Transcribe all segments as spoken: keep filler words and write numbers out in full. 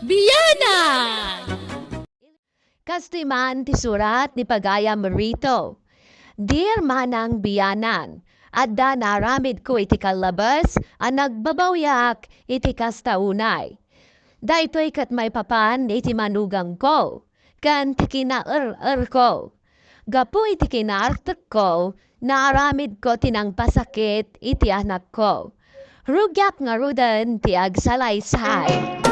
Biyanan! Kastoy man ti surat ni Pagayam Rito. Dear Manang Biyanan, adda naaramidko iti kallabes a nagbabawiak iti kasta unay. Daytoy ket maipapan iti manugangko ken ti kinaer-erko. Gapu iti kinaartekko, naaramidko ti nangpasakit iti anakko. Rugiak ngaruden ti agsalaysay.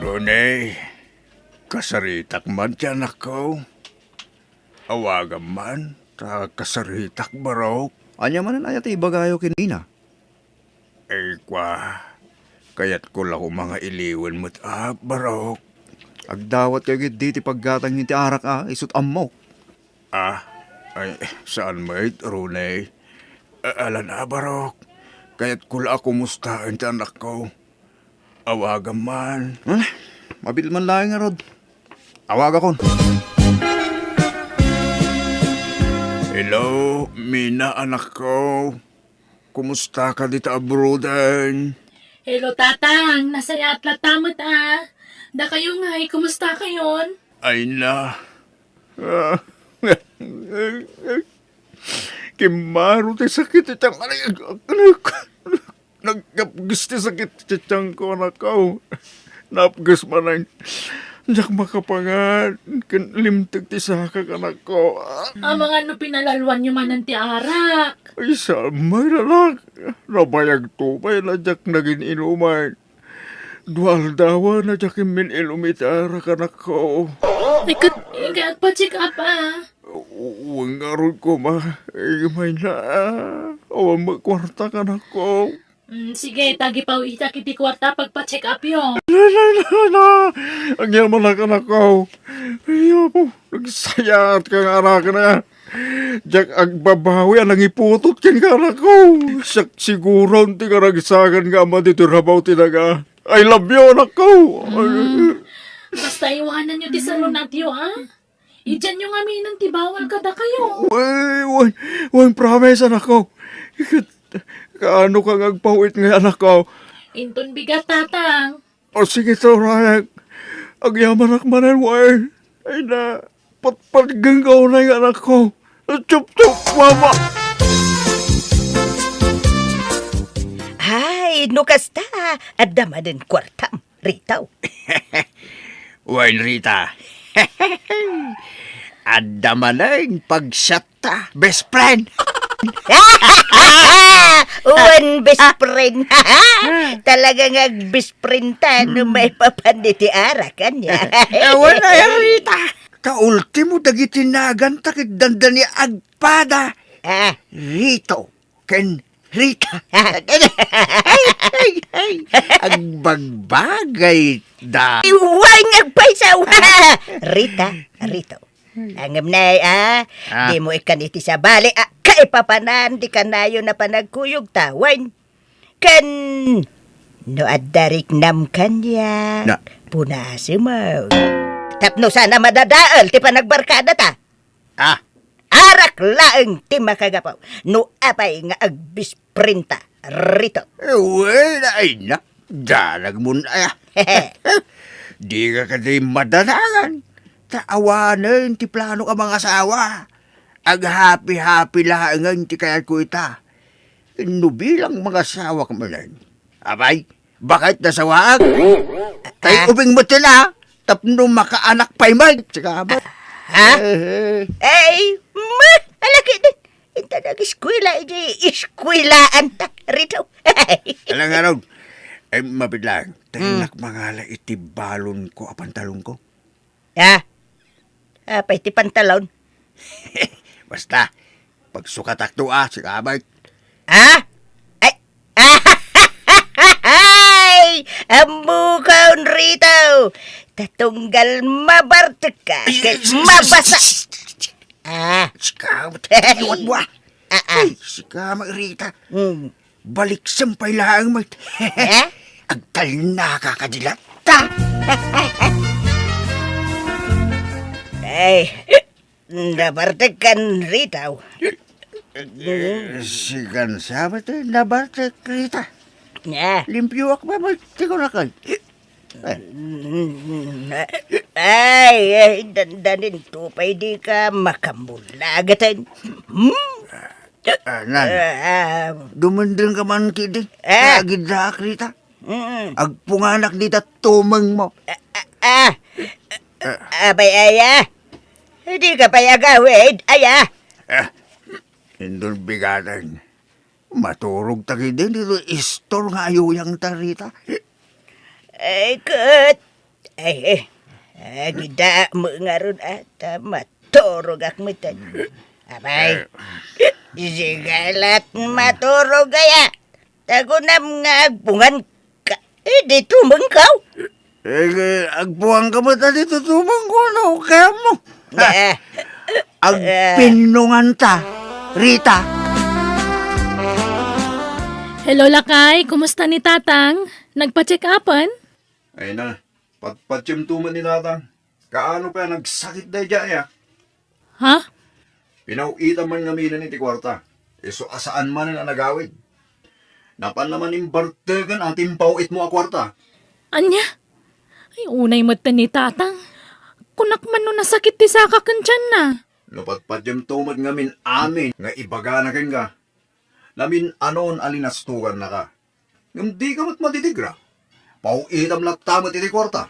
Rune, kasaritak man ti anakko. Awagam man, ta kasaritak, barok. Ania manen aya ti ibagayo ken ina? Ay, kua, kayatko la koma nga iliwen met, a, barok. Agdawatkayo ketdi ti paggatang iti arak, a, isut' ammok. Ah, ay, saan met, Rune. A-, ala na, barok. Kayatko la a kumustaen ti anakko. Awagam man. Ah, mabiit man laeng ngarud. Awagakon. Hello, Mina, anakko. Kumustaka dita abroaden? Hello, Tatang. Nasayaat latta met, a. Dakayo ngay, kumustakayon? Ay na. Kimmaro ti sakit iti tiang-, anak. Nagkapges ti sakit iti tiangko, anakko. Napges manen. Diak makapangan ken limteg ti sakak, anakko. Amangan no pinalalwanyo manen ti arak. Ay, saan met, anak. Nabayagto pay a diak nagin-inuman. Dua aldawen a diak immin-inum iti arak, anakko. Ay, ket, ket agpa-check up, a. Wen ngarud koma, imayna, awan met kuartak, anakko. Mm, sige, ta agipawitak iti kuarta pagpa-check upyo. La, la, la, la. Agyamanak, anakko. Ay, Apo, nagsayaatka nga anak, a. Diak agbabawi a nangiputot kenka, anakko. Siak siguron ti karagsakan nga ama ditoy rabaw ti daga. I love you, anakko. Mm. Basta iwananyo ti salunatyo, a? Idianyo ngaminen ti bawal kadakayo. Wen, wen, wen, promise, anakko. Ket kaano ka nga agpaw-it ngay, anakko? Inton bigat, Tatang. O, sige, Torayek. Agyamanak manen, wen. Ay na, patpatgengka unay nga anakko. Chup, chup, mama. Ay, no kasta, adda manen kuartam, Rito. Wen, Rita. Adda manen pagsiatta, best friend. Wen, best friend. Talaga nga best friend ta no maipapan iti arak, ania? Wen, ay, Rita. Ta ultimo, dagiti naganta ket dandani agpada. Ah. Rito ken Rita. Ay, ay, ay. Agbagbagay da. Wen, agpayso. Rita, Rito. Ngem nay, a, dimo ikkan iti sabali, a, kaipapanan ti kanayon a panagkuyogta, wen. Ken no adda riknam kaniak, punasem. Tapno saan a madadael ti panagbarkadata. Ah. Arak laeng ti makagapu no apay nga agbisprinta, Rito. Wen, ay na, danagmon aya. Dika kadi madanangan. Ta awanen ti planok a mangasawa. Aghapi-hapi laengen ti kayatko ita. No bilang mangasawak manen, apay, baket nasawaak. Tay ubing met la, tapno makaanak pay met. Sika met. Ha? Eh. Ay, ma, alaki din. Inta nag-eskwela, iti eskwelaan ta, Rito. Alangan, ay, mabit lang. Tay nak mangala iti balonko a pantalonko. Ha? Apay ti pantalon? Basta, pagsukatakto a, sika met. Ha? Ay, ay! Ammokon, Rito! Ta tunggal mabartekka, ket mabasa. Ah. Sika met, iwan mo, a. Ah, ah. Ay, sika met, Rita. Hmm. Baliksem pay laeng met. Eh? Agtalnaka kadi latta. Ay, nabartekkan, Rito. Eh, sikan sa met, eh, nabartek, Rita. Ah. Limpioak pay met ti kunakon. Eh. Ay, ay, dandanin to pay di ka makamulagaten. Hmm? Ah, nan. Ah, ah. Dumundeng ka man kidi. Ah. Agiddaak rita. Mm. Agpunganak dita tumeng mo. Ah, ah, ah. Ah. Abay, aya. Di ka pay agawid, aya. Ah. Indon bigaten. Maturog ta kidi dito istor nga ayuyang ta rita. Ay, ket. Ay, eh. Agida mo ngarud, ah, ta maturogak metten. Abay. Eh. Sigalat maturog aya. Ta kunam nga agpungan ka. Eh, di tumengkaw. Eh, eh, agpuang ka met, adi, tutumang ko, ano, kaya mo. Eh. Agpinnungan ta, Rita. Hello, lakay. Kumusta ni Tatang? Nagpa-check-upan? Ay na, patpatiem to met ni Tatang. Kaano pa, nagsakit daydiay, ah. Ha? Pinaw-itam man ngamin iti kuarta. Isu a saan manen a nagawid. Napan naman imbarteken a timpaw-itmo a kuarta. Ania? Ay, unay metten ni Tatang. Kunak man no nasakit ti saka ken tianna. No patpatiem to met ngamin amin nga ibagana kenka. Namin-anon a linastogannaka. Ngem dika met madidgra. Paw-itam latta met iti kuarta.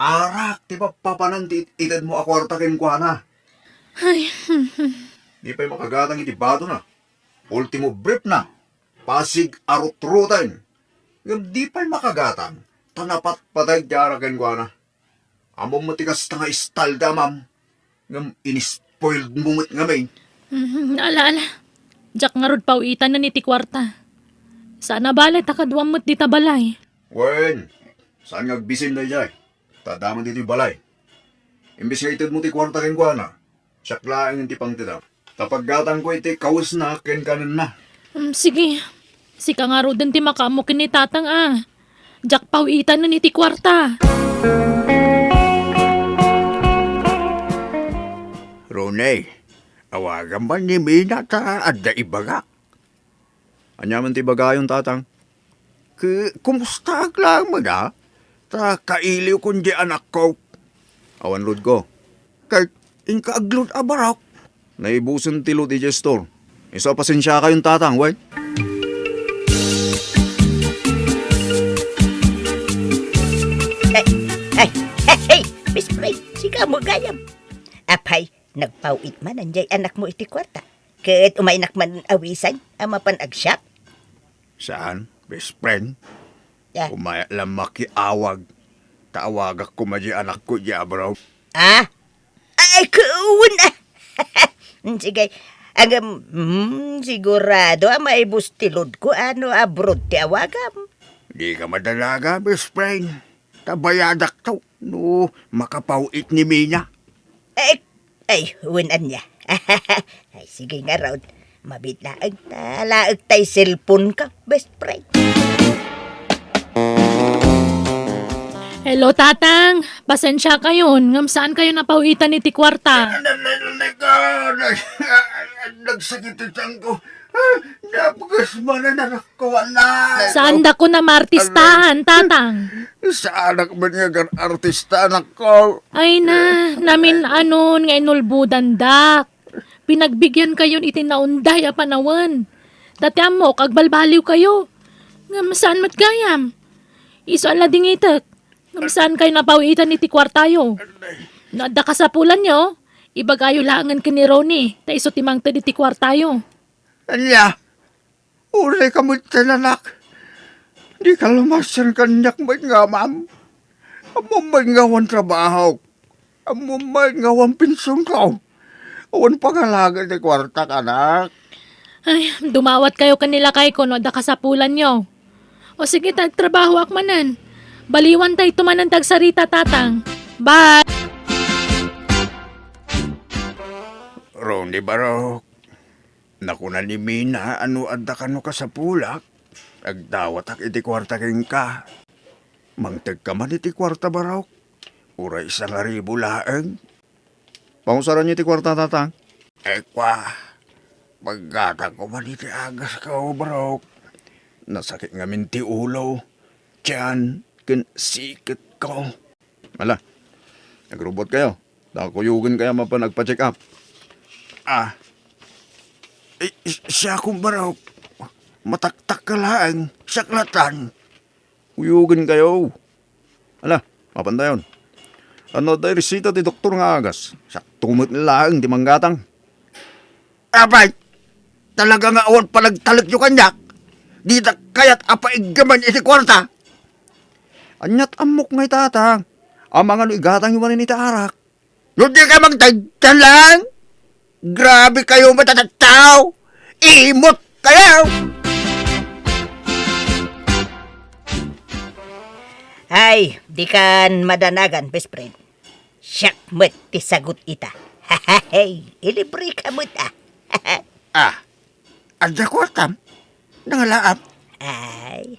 Arak ti pappapanan ti it-itedmo a kuarta kenkuana. Ay, Di pay makagatang iti batona. Ultimo briefna, pasig a rutruten. Ngem di pay makagatang, ta napatpateg ti arak kenkuana. Ammom met ti kasta nga istalda, ma'am. Ngem inispoiled mo met ngamin. Mhm, ala, ala. Diak ngarud paw-itanen iti kuarta. Saan a bale ta kaduam met dita balay. Wen, saan nga agbisin daydiay? Ta adda met ditoy balay. Imbes nga itedmo ti kuarta kenkuana, siak laeng ti pangtedam. Ta paggatangko iti kawesna ken kanenna. Mm, sige. Sika ngaruden ti makaammo ken ni Tatang a. Diak paw-itanen iti kuarta. Ronnie, awagam man ni Mina ta adda ibagak. Ania man ti ibagayon, Tatang? Ki-, kumustaak laeng met, a? Ta kailiwkon di anakko. Awan loadko. Ket inka agload a barok. Naibusen ti load idiay store. Isu a pasensiakayon, Tatang, wen? Ay, ay, ay, ay, Miss Pray, sika mo gayam. Apay, nagpaw-it man andiay anakmo iti kuarta. Ket umaynak man awisan a mapan agsiak? Saan, best friend? Ya. Umayak lang makiawag. Ta awagak koma di anakko di abroad. Ah? Ay, kuwan, ah. Sige. Agam, hmm, sigurado a maibus ti load ko, ano, abroad ti awagam. Di ka madalaga, best friend. Ta bayadak to, no makapaw-it ni Mina. Ay, ay, wen ania. Ay, sige ngarud. Mabiit laeng ta laeng tay cellphone ka, best friend. Hello, Tatang. Pasensiakayon, ngem saankayon a paw-itan iti kuarta. Nagsakit ti tianko. Ah, napgas manen, anakko, anak. Saandakon a maartistahan, Tatang. Saanak met nga agar-artista, anakko. Ay na, namin-anon nga inulbodandak. Pinagbigyankayon iti naunday a panawen. Ta ti ammok, agbalbaliwkayo. Ngem saan met gayam? Isu a ladingitek. Ngem saankayon a paw-itan iti kuartayo. No adda kasapulanyo, ibagayo laengen ken ni Ronnie, ta isu ti mangted iti kuartayo. Ania? Uray ka met, anak. Di ka lumasen kaniak met nga amam. Ammom met nga awan trabahok. Ammom met nga awan pensionko. Awan pangalaga ti kuartak, anak. Ay, dumawatkayo ken ni lakayko no adda kasapulanyo. O sige, ta agtrabahoak manen. Baliwantayto manen ti agsarita, Tatang. Bye! Ronnie Barok. Nakuna ni Mina a no adda kano kasapulak, agdawatak iti kuarta kenka. Mangtegka man iti kuarta, barok. Uray sangaribu laeng. Pangusaranyo iti kuarta, Tatang? Ekwa, paggatangko man iti agasko, barok. Nasakit ngamin ti ulo, tiyan, ken siketko. Ala, agrubot kayo. Ta kuyogen kayo mapan agpa-check up. Ah. Eh, si-, siak, Barok. Mataktak ka laeng. Siak latan. Kuyogen kayo. Ala, mapan dayon. Ano da resita ti doktor nga agas? Siak tumet laeng ti manggatang. Apay, talaga nga awan panagtalekyo kaniak? Dita kayat a paiggaman iti kuarta? Aniat ammok nga itata? Amangan no igatang iwanen iti arak. No di ka magtagtan lang? Grabe kayo matatattao! Imot kayo! Ay, di kan madanagan, best friend. Siak met ti sagut ita. Hey, ilibre ka met, ah. Ah, adda kuartam? Nangalaap? Ay,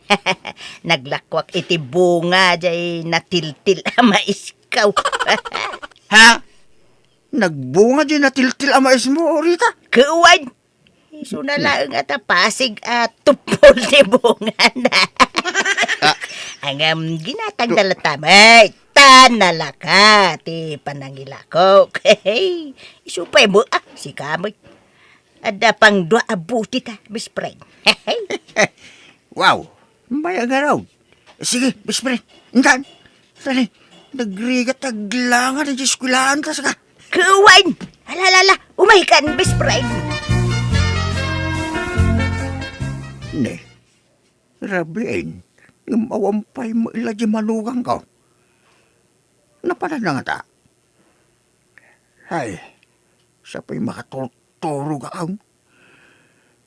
naglakwak iti bunga jay natiltil a maiskaw. Ha? Nagbunga jay natiltil a maismo, Rita? Kuwan, Isuna laeng a ta pasig a tuppol ti bungana. Ah. Ngem ginatang da latta met, ta nalaka ti panangilako. Isu pay mo, ah, sika met. Adda pang dua a buti ta, best friend. Wow, may agarod. Sige, best friend. Intan. Dali. Nagrigat aglangan ti eskwelahan ta saka. Kuwan! Alalala, umay kan, best friend. Ne, rabiin, ngem awan pay maila di manugang ko. Napanan na ngata. Ay, siya pa'y makaturog ang.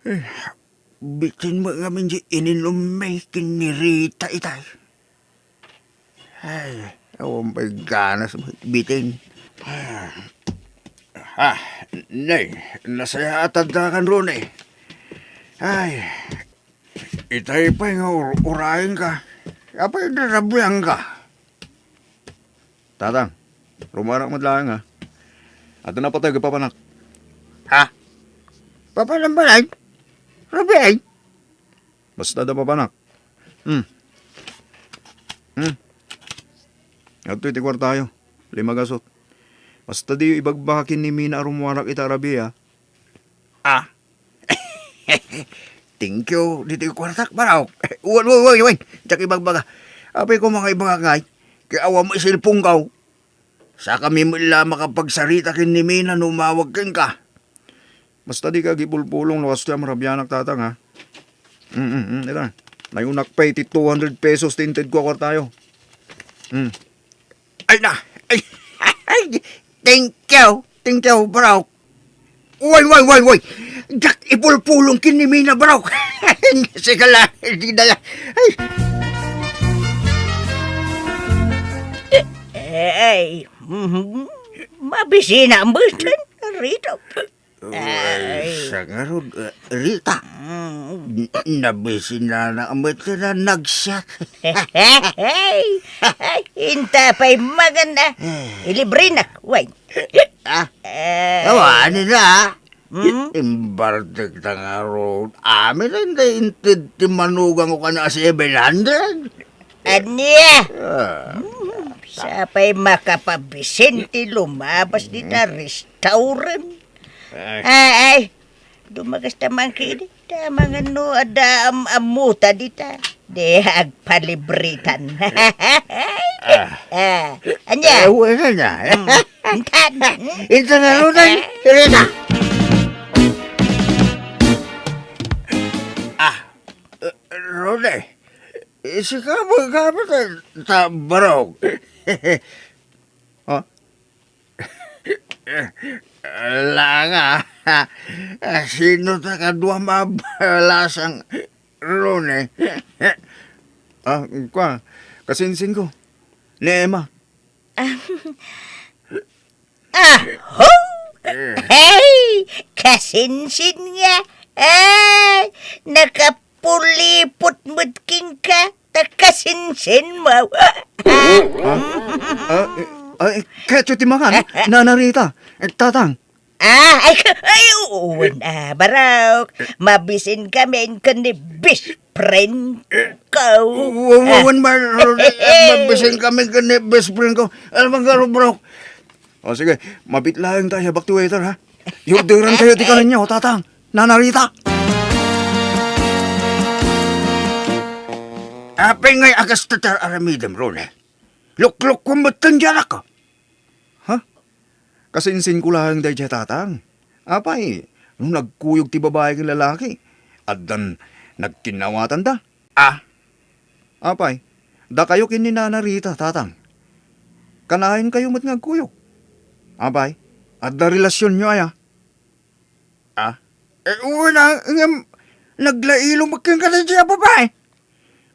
Eh, bitin mo ngamin di ininum mi ken ni Rita itay. Ay, awan pa'y ganas mo bitin. Ah, nay, nasaya at tanda kan Rone. Ay, itay pa'y nga ur-, urayan ka. Apay narabian ka. Tatang, rumuarak met laeng, ha? Adda napateg a papanak. Ha? Papanak balay? Rabiay? Basta adda papanak. Hmm. Hmm. Adtoy ti kuartayo. Lima gasut. Basta diyo ibagbaka ken ni Mina a rumuarak ita a rabii, ha? Ah. Thank you, ditoy kuartak, Barok. Wen, wen, wen, wen. Diak ibagbaga. Apay ko mga ibagak ngay. Kay awan mo isilpong kaw. Saka mi met la makapagsarita ken ni Mina no umawag kenka. Basta di ka agipulpulong no kastoy a marabianak, Tatang, ha? Mm, mm, mm, ita. Nayunak pay ti two hundred pesos ti inted ko a kuartayo. Mm. Ay na! Ay, ay, thank you! Thank you, bro! Way, way, way, way! Diak ipulpulong ken ni Mina, bro! Sige la, di na ya. Ay! Ay, mhm. Mabisina ang butan, Rito. Ay, ay, sangarud, eh, Rita. Mm. N-, nabisina na met na nagsiat. Ay, inta pa'y maganda. Eh. Ilibrenak, way. Ah? Eh. Awan na. Hmm? Imbartek ta ngarud. Amin ang inted ti manugang ko kana seven hundred. Ania? Ah. Hmm, sa pa'y makapabisin ti lumabas dita restaurant. Ay. Ay, ay. Dumagas ta man kini. Ta mangan no adda am-, ammota dita. Di agpalibritan. Ah. Ah, ania? Eh, wala na. Hmm. Intan. Intan nga lunan. Irita. Ah, eh, Rode. Sika ba ka ba ta, ta barok? Ha? Langa. Sino ta kadua mabalasang Rune? Ah, kwa, kasinsin ko. Ni Emma. Aho! Hey! Kasinsin nga! Ay! Nakapulipot met kenka! Ta kasinsin mo! Ah, ah, eh, ah, eh, ketyo ti mangan, Nana Rita, eh, Tatang. Ah, ay, ay, uwan, ah, barok. Mabisin kami ken ni Bis. friend ko. Wa-, wa-, Ah. wan man, Rudy, eh, magbising kami ken ni best friend ko. Alam mo, garo, bro. O, sige, mabit laeng tayo, back to waiter, ha? Iorderan kayo ti kanan niyo, Tatang. Nana Rita. Apay ngay a kasta ti aramidem, Rudy? Luklukon met ti anak ko. Ha? Kasinsin ko laeng daydiay, Tatang. Apay, no nagkuyog ti babai ken lalaki, addan nagkinnawatanda. Ah? Apay, dakayo ken ni Nana Rita, Tatang. Kanayon kayo met nga agkuyog. Apay, adda relasionyo aya? Ah? Eh, wen a, ngem, naglailo met kenka daydiay a babai.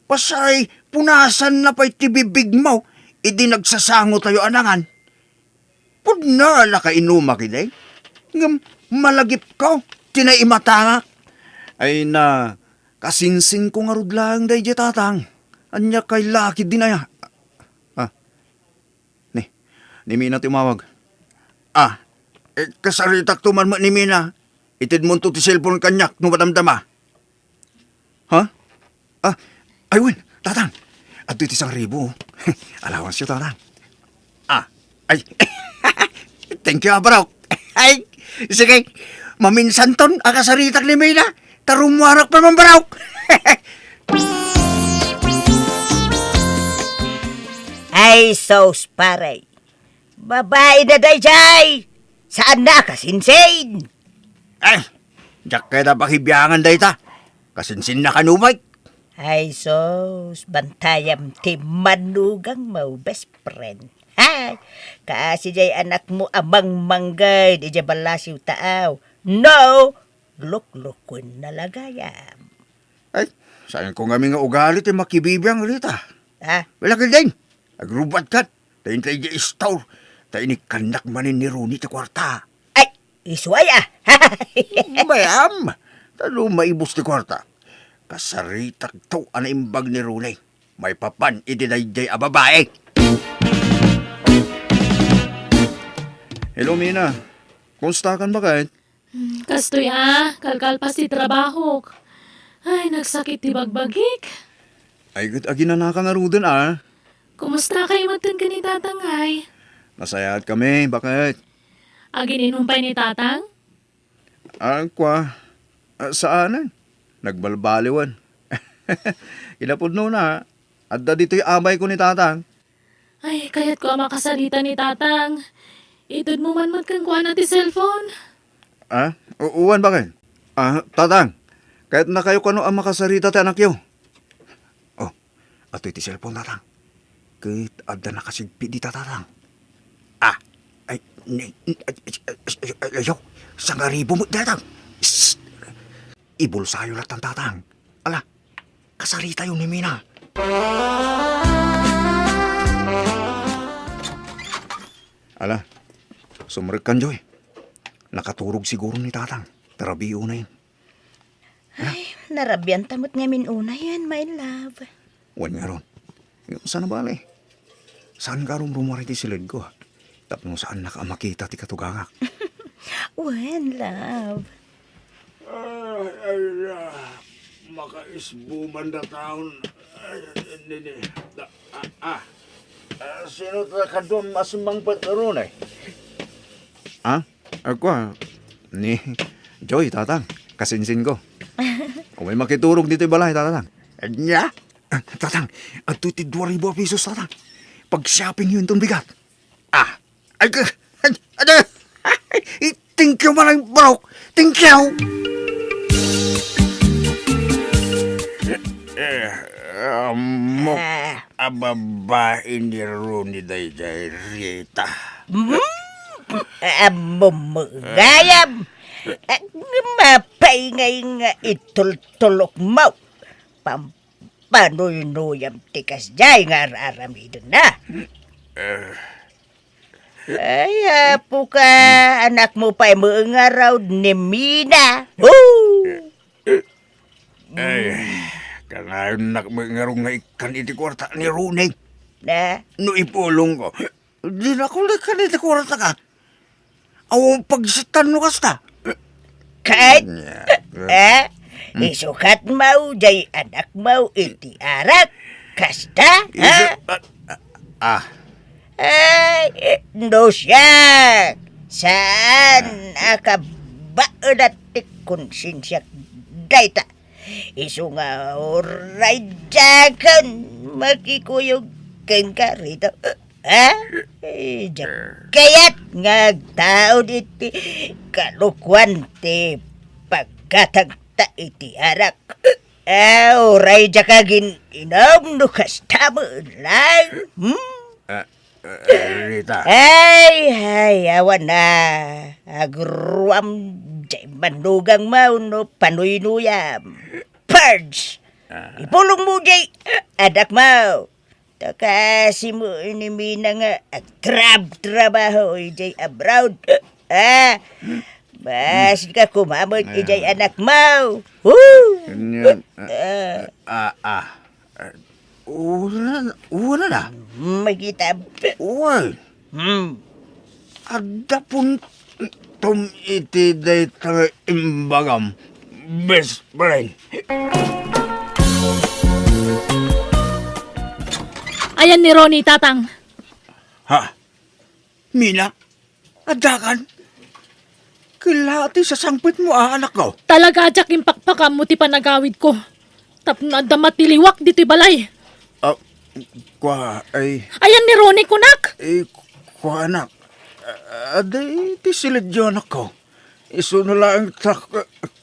Pasay, punasanna pay ti bibigmo idi nagsasangotayo a nangan. Pudno a nakainumak idi. Ngem malagipko ti naimatangak. Ay na, kasinsinko ngarud laeng daydiay, Tatang. Ania kay laki din aya? Ah, ni, ni Mina ti umawag. Ah, eh, kasaritakto man met ni Mina. Itedmonto ti cellphone kaniak no madamdama. Ha? Ah, ay wen, Tatang. Adtoy ti sangribo. Allowance-yo, Tatang. Ah, ay. Thank you, ah, bro. Ay, sige. Maminsanton a kasaritak ni Mina. Ta rummuarak pa man, bro. Ay, sus, pare. Babai na daydiay. Saanna a kasinsin. Ay, diak kayat a pakibiangan dayta. Kasinsinna kano met. Ay sus, bantayam ti manugangmo, best friend. Hay, kaasi diay anakmo a mangmangged idiay ballasiw taaw. No, luklukonna la gayam. Ay, saanko ngamin nga ugali ti makibibiang, Rita. Ah? Wala ka din. Agrubat kat. Ta intay di istor. Ta inikkannak manen ni Ronnie ti kuarta. Ay, isu aya. Mayam. Ta no maibus ti kuarta, kasaritakto a naimbag ni Ronnie maipapan iti daydiay a babai. Hello, Mina. Kumusta kan, baket? Hmm, kastoy a, kalkalpas ti trabahok. Ay, nagsakit ti bagbagik. Ay, ket aginanaka ngaruden a. Kumusta kayo met ken ni Tatang, ay? Nasayaat kami, baket? Agin-inom pay ni Tatang? Ah, kua, ah, saanen. Nagbalbaliwen. Kinapudno na, adda ditoy amayko ni Tatang. Ay, kayatko a makasarita ni Tatang. Itedmo man met kenkuana ti cellphone. Ah? U-, uwan, baket? Ah, Tatang, kayatnakayo kano a makasarita ti anakyo? Oh, adtoy ti cellphone, Tatang. Ket adda nakasigpit dita, Tatang. Ah, ay, ni, ni, ay, ay, ay, ay, ayo, sangaribo met, Tatang. Psst! Ibulsayo lattan, Tatang. Ala, kasaritayo ni Mina. Ala, sumrekkan, Joy. Nakaturog siguro ni Tatang. Tarabiyo na yun. Ay, narabianta met ngamin unayen, my love. Wen ngarud. Ngem saan a bale. Saanka a rumrumuar iti siledko, tapno saannaka a makita ti katugangak. Wen, love. Ah, ay, ah, makaisbo man dataon. Ay, nini, da, ah, ah. Ah, sino ta kaduam a simmangpet ngarud, eh? Ah? Ako, ah, ni Joy, Tatang. Kasinsin ko. Umay makiturog ditoy balay, Tatang. Ania? Ah, Tatang, adtoy ti dua ribu a pesos, Tatang. Pag-shopping yun itong bigat. Ah, ay, ka, ay, ay, ay, thank you, manang bro. Thank you. Eh, amok Ah. a babae ni Ronnie daydiay, Rita. Mm, ah, mumugayam. Ah, mapaingay nga itultulok mo. Pam-, panuynuyam ti kasdiay nga ar-aramidenna. Eh. Ay, apo ka, anakmo pay met ngarud ni Mina. Oh! Ay, kanayon nak met ngarud nga ikkan iti kuarta ni Ronnie. Na? No ipulong ko, di na ko ikkan iti kuarta ka. Awan pagsatan no kasta. Ket, Nya, eh, Hmm. Isukat mo jay anak mo iti arak. Kasta, ha? Isu-, ah, ah, ah. Ay, eh, no siak. Saan a kabaelan ti konsensiak dayta? Isu nga uray diakon makikuyog kenka Rito. Ha? Eh, diak kayat nga agtaud iti kalokuan ti paggatangta iti arak. Ah, uray diak agin-inom no kasta met laeng. Hmm? Ah, ah, Rita. Ay, ay, awan na. Agruam jay manugang mo no panuynuyam. Purge! Ah. Ipulong mo jay anak mo. Ta kasimo ni Mina nga agtrab-trabaho ijay abroad. Ah, basi ka kumamet ijay anak mo. Woo! Ania, ah, ah, ah, ah, wala, wala na. Makita. Uy. Hmm. Adda puntom iti dayta nga imbagam, best friend. Ayan ni Ronnie, Tatang. Ha? Mina? Addakan? Kella ti sasangpetmo a anakko? Talaga diak impakpakammo ti panagawidko. Tapno adda matiliwak ditoy balay. Ah, kua, ay. Ayan ni Ronnie, kunak? Eh, kua, anak. Ah, adda iti silidyo, anakko. Isuno laeng ta,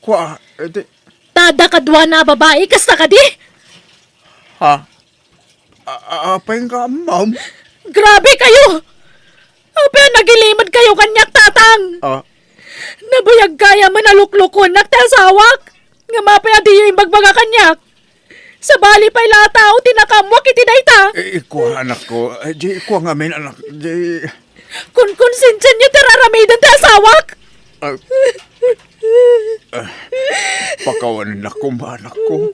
kua, iti. Ta adda kaduana a babai, kasta kadi? Ha? A-, a-, apay nga ammom? Grabe kayo! Apay a nagilimed kayo kaniak, Tatang? Ah. Nabayag gayam a naluklokuennak ti asawak. Ngem apay a diyo imbagbaga kaniak? Sabali pay la a tao ti nakaammoak iti dayta. Eh, ikua, anakko. Eh, di ikua ngamin, anak. Di. Konkonsensianyo ti ar-aramiden ti asawak. Ah. Ah. Pakawanennak koma, anakko.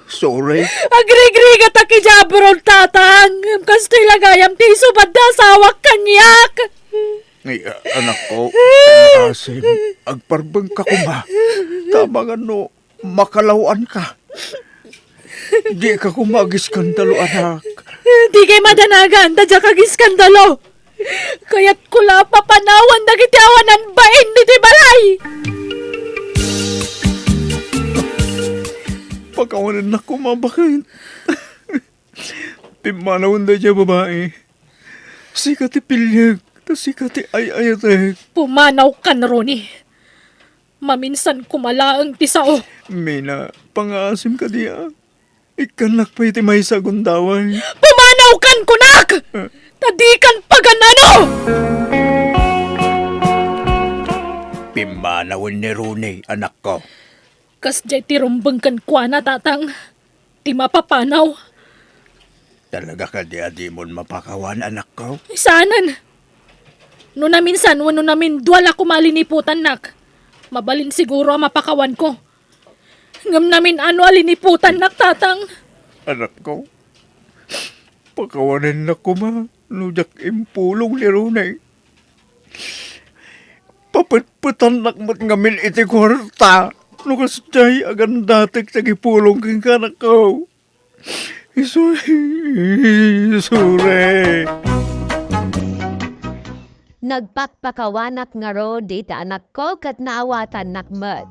Sorry. Agrigrigatak idiay abroad, Tatang. Ngem kastoy la gayam ti isubad ti asawak kaniak. Ay, a-, anakko, asim, agparbengka koma. Ta amangan no makalaw-anka. Dika koma agiskandalo, anak. Dikay madanagan ta diak agiskandalo. Kayatko la a papanawan dagiti awanan bain ditoy balay. Pakawanennak koma, baket. Pimmanawen daydiay a babai. Sika ti piliek, ta sika ti ay-ayatek. Pumanawkan, Ronnie. Maminsan koma laeng ti sao. Mina, pangaasim kadi a. Ikkannak pay ti maysa a gundaway. Pumanawkan, kunak! Eh. Ta dikan pagan-ano! Pimmanawen ni Ronnie, anakko. Kasdiay ti rumbeng kenkuana, Tatang. Ti mapapanaw. Talaga kadi a dimon mapakawan, anakko? Saanen. No naminsan wenno namindua la koma a liniputannak, mabalin siguro a mapakawanko. Ngem namin-ano a liniputannak, Tatang. Anakko, pakawanennak koma no diak impulong ni Ronnie. Papetpetannak met ngamin iti kuarta no kasdiay agandatek ti agipulong kenka, anakko. Isu-, isure. Nagpakpakawanak ngarud iti anakko ket naawatannak met.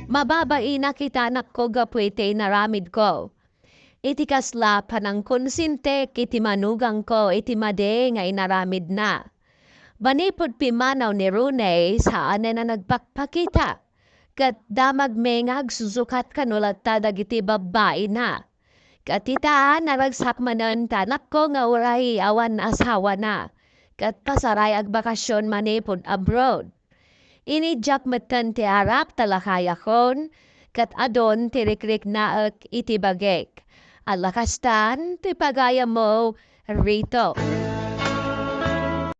Mababainak iti anakko gapu iti inaramidko. Iti kasla, panangkonsentek iti manugangko iti madi nga inaramidna. Manipud pimmanaw ni Ronnie, saanen a nagpakpakita. Ket damagmi nga agsusukat kano latta dagiti babbaina. Ket ita, naragsak manen ti anakko nga uray awan asawana. Ket pasaray agbakasion manipud abroad. Inidiak metten ti arak ta lakayakon, ket adun ti rikriknaek iti bagik. Alla kastan ti pagayammo, Rito.